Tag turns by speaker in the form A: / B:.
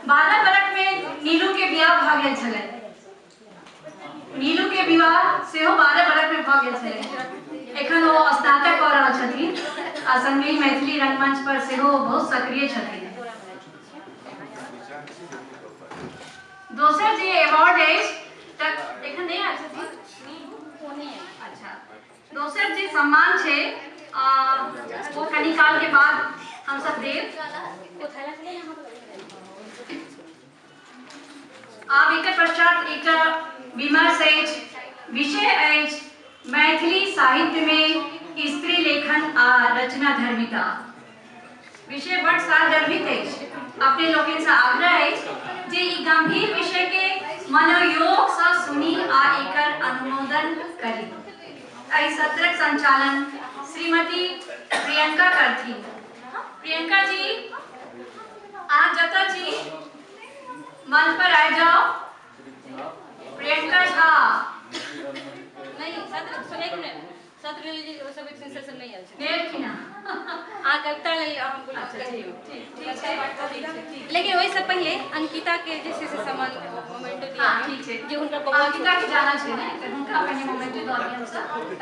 A: 12 बरख में नीलू के बियाह भऽ गेल छलै। नीलू के विवाह सेहो 12 बरख में भऽ गेल छलै। एखन ओ स्नातक कऽ रहल छथिन आ संगहि मैथिली रंगमंच पर सेहो बहुत सक्रिय छथिन। दोसर जे अवार्ड अछि तक एखन नहि आयल छथिन। अच्छा, दोसर जे सम्मान छै ओ कनी काल के बाद हमसब देब। आब एकर पश्चात एकटा विमर्श अछि, विषय अछि मैथिली साहित्य में स्त्री लेखन आ रचना धर्मिता। विषय बड सारगर्भित अछि। अपने लोकनि से आग्रह अछि जे ई गंभीर विषय के मनोयोग से सुनी आ एकर अनुमोदन करी। एहि सत्रक संचालन श्रीमती प्रियंका करथिन। प्रियंका जी, अहाँ जतऽ छी मंच पर आबि जाउ। प्रियंका झा।
B: नहीं, सत्र सुनै के नहि, सत्र लेल जे ओ सब एक सेशन नहि आयल छै।
A: नहि एलखिन हँ।
B: अहाँ कविता लेल हम बोलू।
A: अच्छा, ठीक ठीक ठीक छै, ठीक छै, ठीक।
B: लेकिन ओहिसँ पहिले अंकिता के जे छै से सम्मान मोमेंटो दिया।
A: हाँ, ठीक छै।
B: जे हुनकर बौआ।
A: अंकिता के जाना छै ने, तऽ हुनका पहिने मोमेंटो दऽ दिअ हमसब।